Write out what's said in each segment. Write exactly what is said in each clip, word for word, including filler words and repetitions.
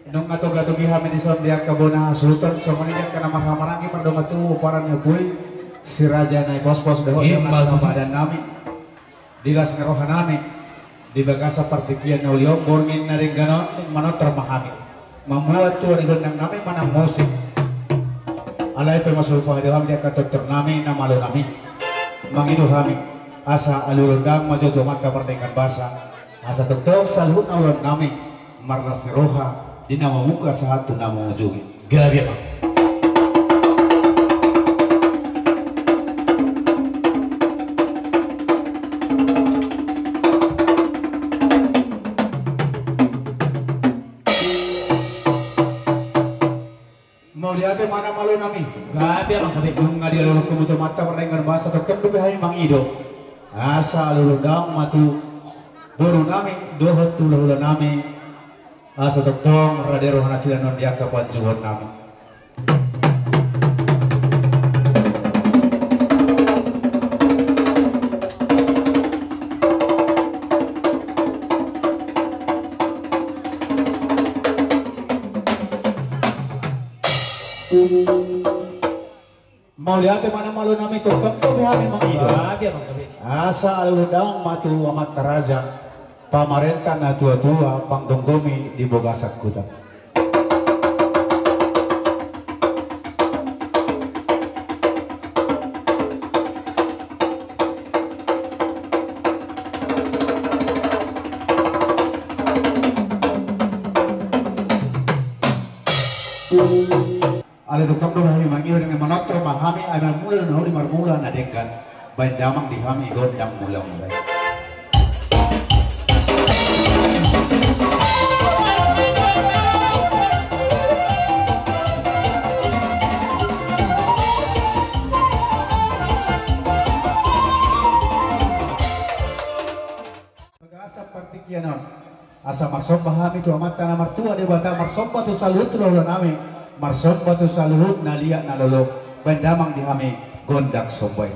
Nunga togatogi hami dison di angka bona hasuhuton, songon i di angka na marhahamaranggi mardongan tubu, pomparan ni ompu i, si raja na i pospos dohot di angka padan nami. Di las ni roha nami, di bagasan partingkian na uli on, borngin na denggan on, manortor ma hami mambuat tua ni gondang nami manang musik. Alai pe masuk pahadi hami di angka tortor nami, na malo nami. Mangido hami, asa alualuhon dang ma jo tu Amanta Pardenggan Basa. Asa tongtong saluhutna ulaon nami marlas ni roha di na mamungka sahat tu na mangujungi. Gabe ma. Mauliate ma na malo nami. Gabe ma, gabe. Nunga dialualuhon hamu tu Amanta Pardenggan Basa, tongtong dope hami mangido, asa alualuhon dang ma tu boru nami dohot tu hulahula nami. Asa tongtong rade roha nasida nuaeng di angka panjouon nami. Mauliate ma na malo nami, tongtong dope hami mangido. Gabe ma, gabe. Asa alualuhon dang ma tu amanta raja, pamarenta na tuatua, panggomgomi di bagasan huta. Alai tongtong do hami mangido, dengan manortor ma hami, ai marmula do na uli, marmula na denggan. Baen damang di hami gondang mulamula i. Bagasan partingkian on, asa marsomba hami tu Amanta na martua Debata, marsomba tu saluhut hulahula nami, marsomba tu saluhut na liat na lolo, baen damang di hami gondang somba i.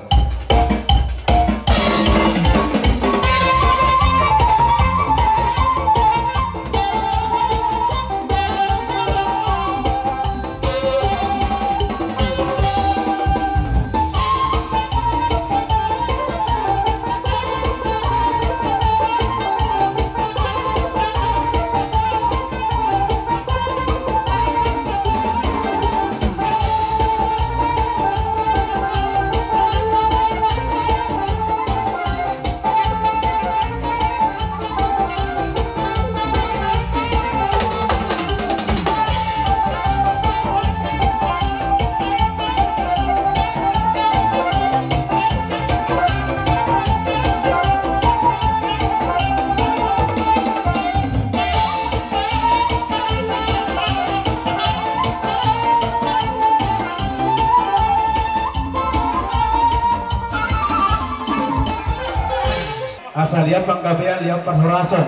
Asa liat panggabean, liat parhorasan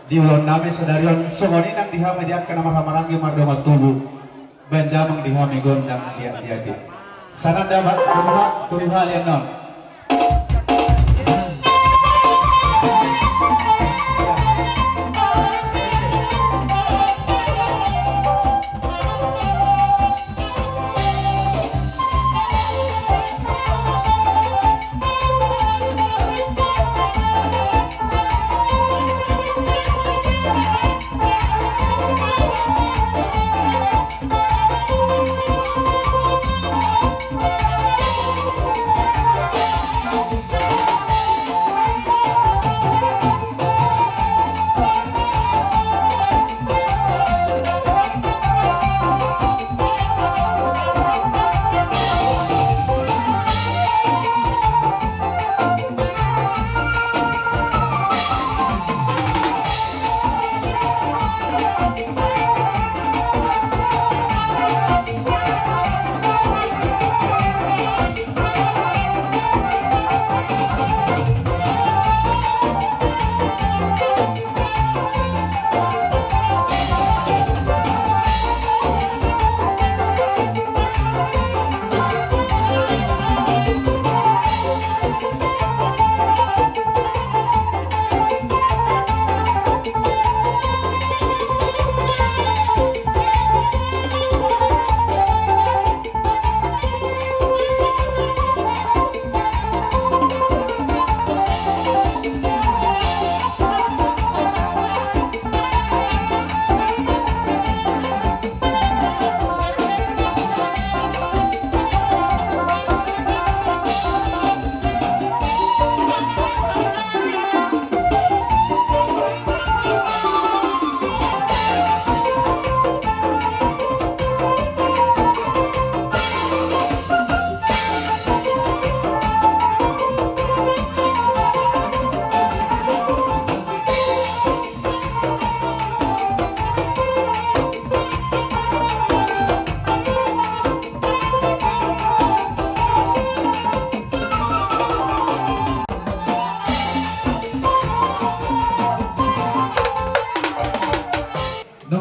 di ulaon nami sadari on, songon i nang di hami di angka na marhahamaranggi mardongan tubu. Baen damang di hami gondang liat-liat i. Sananda ma, tu dipa, tu dipa liat non.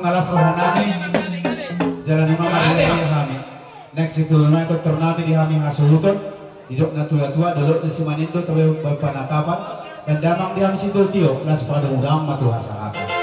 Malas rohanami. Jala nunga marhite hami. Next itu nunga itu ternate di hami hasuhuton. Didok na tua-tua dolok na simanindo tabe berpanatapan. Dan damang di hami situ tio nas pada udang matu hasahatan.